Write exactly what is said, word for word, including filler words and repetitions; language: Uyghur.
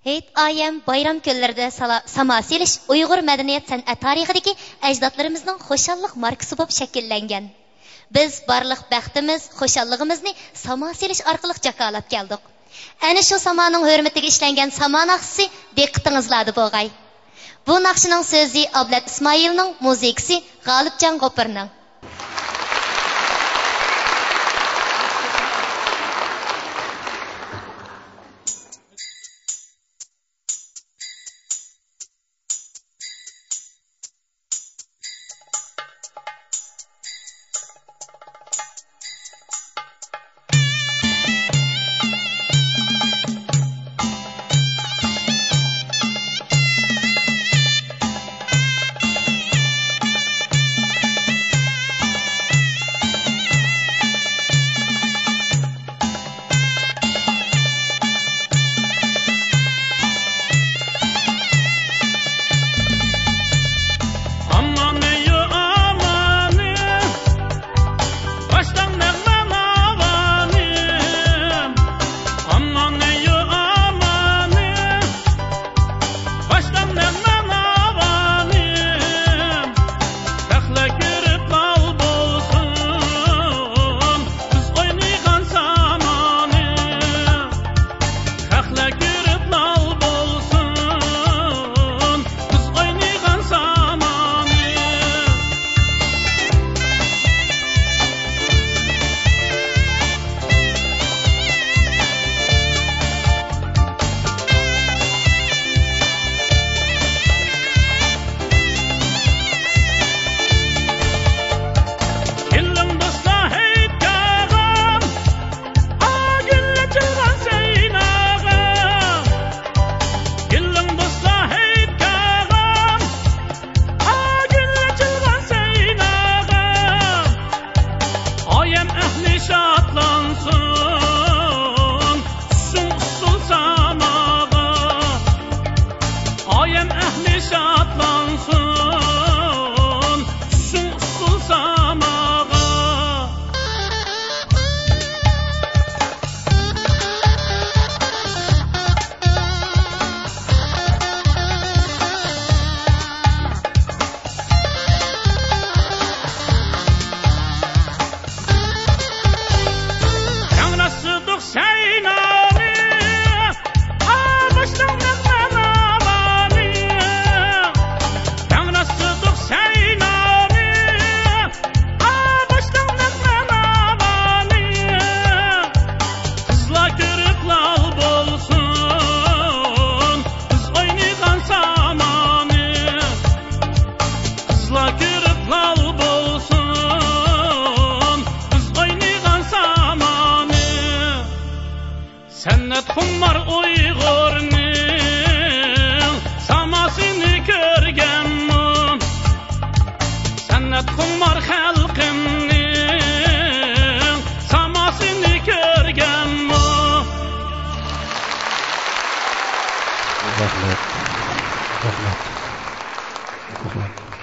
ھېيت، ئايەم، بايرام كۈنلىرىدە سالا-، ساما سېلىش ئۇيغۇر مەدەنىيەت سەنئەت تارىخىدىكى ئەجدادلىرىمىزنىڭ خۇشاللىق ماركىسى بولۇپ شەكىللەنگەن. بىز بارلىق بەختىمىز، خۇشاللىقىمىزنى ساما سېلىش ئارقىلىق جاكارلاپ كەلدۇق. ئەنە شۇ سامانىڭ ھۆرمىتىگە ئىشلەنگەن ساما ناخشىسى دىققىتىڭىزلاردا بولغاي. بۇ ناخشىنىڭ سۆزى ئابلەت ئىسمائىلنىڭ، مۇزىكىسى غالىبجان غوپۇرنىڭ. ئامانىيۇ ئامانى، باشلاڭ نەغمە ناۋانى. ئامانىيۇ ئامانى، باشلاڭ نەغمە ناۋانى. خەقلەر كۆرۈپ لال بولسۇن، بىز ئوينىغان سامانى. خەقلەر كۆرۈپ لال بولسۇن، بىز ئوينىغان سامانى. كېلىڭ دوستلار، ھېيتكە ئاغام، ئا، گۈل ئېچىلغان سەيناغا. كېلىڭ دوستلار، ھېيتكە ئاغام، ئا، گۈل ئېچىلغان سەيناغا. ئايەم ئەھلى شادلانسۇن، چۈشسۇن ئۇسسۇل ساماغا. ئايەم ئەھلى شادلانسۇن، چۈشسۇن ئۇسسۇل ساماغا. ياڭراتسىدۇق سەينانى، ئا، باشلاڭ نەغمە ناۋانى. ياڭراتسىدۇق سەينانى، ئا، باشلاڭ نەغمە ناۋانى. قىزلار كۆرۈپ لال بولسۇن، بىز ئوينىغان سامانى. قىزلار كۆرۈپ لال بولسۇن، بىز ئوينىغان سامانى. سەنئەت خۇمار ئۇيغۇرنىڭ ساماسىنى كۆرگەنمۇ؟ سەنئەت خۇمار خەلقىمنىڭ ساماسىنى كۆرگەنمۇ؟ رەھمەت. رەھمەت. رەھمەت.